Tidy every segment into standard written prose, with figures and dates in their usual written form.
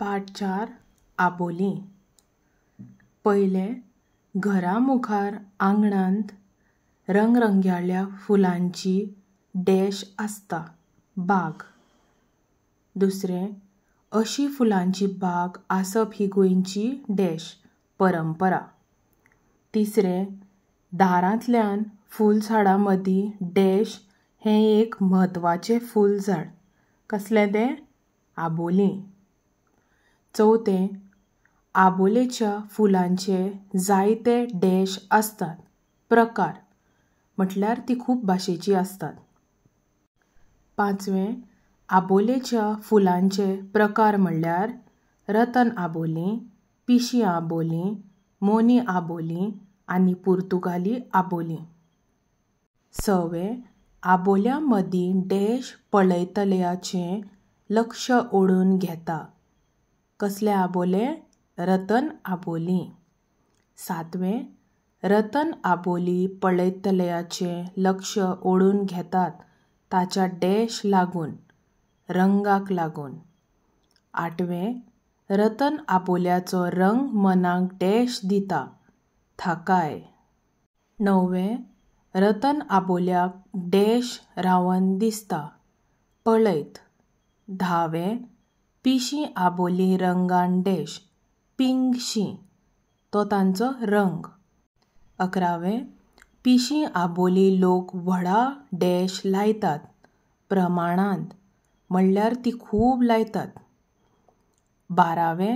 पाठ 4 आबोलीं. पयलें, घरा मुखार आंगणांत रंगरंगयाळ्या फुलांची डॅश आसता बाग. दुसरें, अशी फुलांची बाग आसप ही गोंयची डॅश परंपरा. तिसरें, दारांतल्यान फुलझाडां मदीं डॅश हें एक म्हत्वाचें फुलझाड. कसलें तें? आबोलीं. चवथें, आबोलेच्या फुलांचे जायते डॅश आसतात प्रकार, म्हटल्यार ती खूब भाशेची आसतात. पांचवें, आबोलेच्या फुलांचे प्रकार म्हणल्यार रतन आबोलीं, पिशी आबोलीं, मोनी आबोलीं आनी पुर्तुगाली आबोलीं. सवें, आबोल्यां मदीं डॅश पळयतल्याचें लक्ष ओडून घेता. कसलें आबोलें? रतन आबोलीं. सातवें, रतन आबोली पळयतल्याचें लक्ष ओडून घेतात ताच्या डॅश लागून, रंगाक लागून. आठवें, रतन आबोल्याचो रंग मनाक डॅश दिता, थाकाय. णववें, रतन आबोल्याक डॅश रावन दिसता, पळयत. धावें, पिशी आबोली रंगान डॅश, पिंगशी, तो तांचो रंग. अकरावें, पिशी आबोली लोक व्हडा डॅश लायतात प्रमाणांत, म्हणल्यार ती खूब लायतात. बारावें,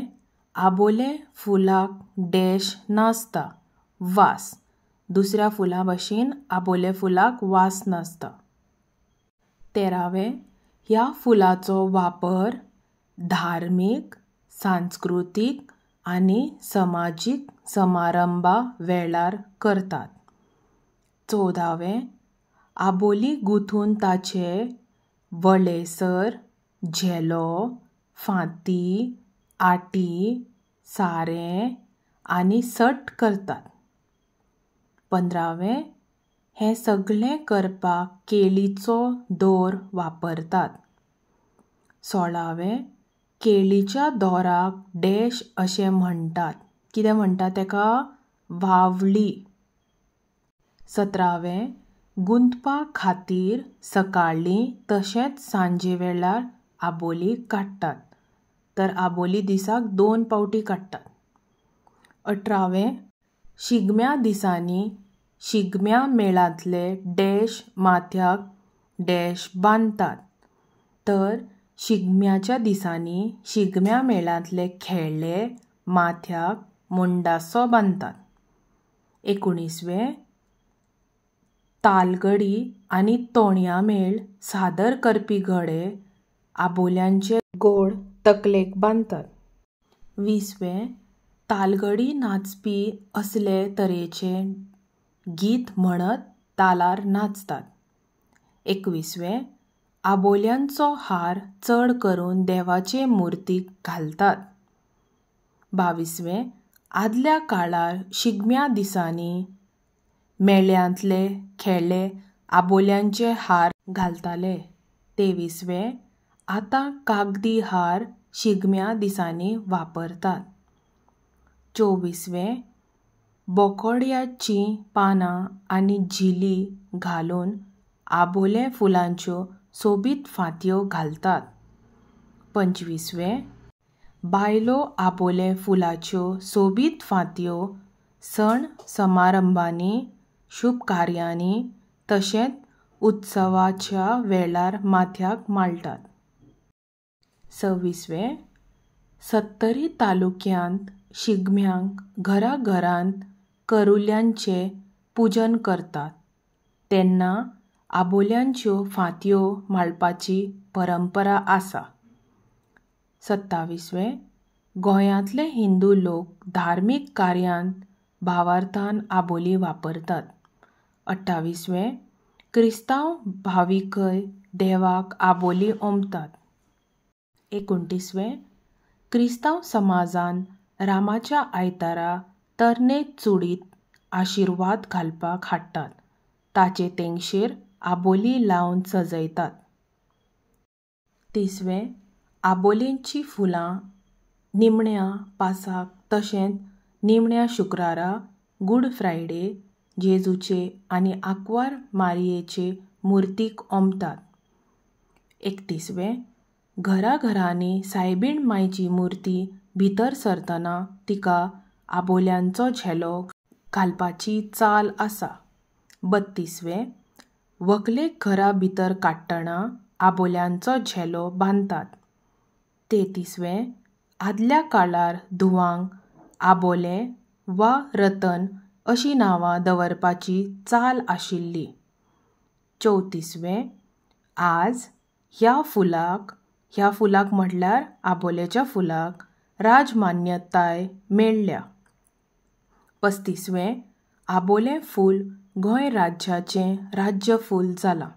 आबोलें फुलाक डॅश नासता वास, दुसऱ्या फुलां भशेन आबोले फुलाक वास नासता. तेरावें, ह्या फुलाचो वापर धार्मीक, सांस्कृतीक आनी समाजीक समारंभा वेळार करतात. चवदावें, आबोली गुंथून ताचे वळेसर, झेलो, फांती, आटी, सारें आनी सट करतात. पंदरावें, हें सगळें करपाक केळीचो दोर वापरतात. सोळावें, केळीच्या दोराक डॅश अशें म्हणटात. कितें म्हणटात तेका? वावळी. सतरावें, गुंथपा खातीर सकाळीं तशेंच सांजे वेळार आबोली काडटात. तर आबोली दिसाक 2 पावटी काडटात. अठरावें, शिगम्या दिसांनी शिगम्या मेळांतले डॅश माथ्याक डॅश बांदतात. तर शिगम्याच्या दिसांनी शिगम्या मेळांतले खेळे माथ्याक मुंडासो बांदतात. एकुणीसवें, तालगडी आनी तोणया मेळ सादर करपी गडे आबोल्यांचे गोड तकलेक बांदतात. विसवें, तालगडी नाचपी असले तरेचे गीत म्हणत तालार नाचतात. एकविसवें, आबोल्यांचो हार चड करून देवाचे मुर्तीक घालतात. बावीसवें, आदल्या काळार शिगम्या दिसांनी मेळ्यांतले खेळे आबोल्यांचे हार घालताले. तेविसवें, आतां कागदी हार शिगम्या दिसांनी वापरतात. चोवीसवें, बोकोड्याचीं पानां आनी झिली घालून आबोले फुलांच्यो सोबीत फांतयो घालतात. पंचवीसवें, बायलो आबोले फुलाच्यो सोबीत फांतयो सण समारंभांनी, शुभ कार्यांनी तशेंच उत्सवाच्या वेळार माथ्याक माळटात. सव्वीसवें, सत्तरी तालुक्यांत शिगम्यांक घराघरांत करुल्यांचें पुजन करतात तेन्ना आबोल्यांच्यो फांतयो माळपाची परंपरा आसा. सत्तावीसवें, गोंयांतले हिंदू लोक धार्मीक कार्यांत भावार्थान आबोली वापरतात. अठ्ठावीसवें, क्रिस्तांव भाविकय देवाक आबोली ओंपतात. एकुणतीसवें, क्रिस्तांव समाजान रामाच्या आयतारा तरणे चुडीत आशिर्वाद घालपाक हाडटात, ताचे तेंगशेर आबोली लावन सजयतात. तिसवें, आबोलेंचीं फुलां निमण्या पासाक तशेंच निमण्या शुक्रारा गूड फ्रायडे जेजूचे आनी आंकवार मारयेचे मुर्तीक ओंपतात. एकतीसवें, घराघरांनी सायबीण मायची मुर्ती भितर सरतना तिका आबोल्यांचो झेलो घालपाची चाल आसा. बत्तीसवें, व्हंकलेक घरा भितर काडटना आबोल्यांचो झेलो बांदतात. तेत्तीसवें, आदल्या काळार धुवांक आबोलें वा रतन अशीं नांवां दवरपाची चाल आशिल्ली. चवतीसवें, आज ह्या फुलाक, ह्या फुलाक म्हटल्यार आबोल्याच्या फुलाक राजमान्यताय मेळ्ळ्या. पस्तीसवें, आबोलें फूल गोंय राज्याचें राज्य फूल जालां.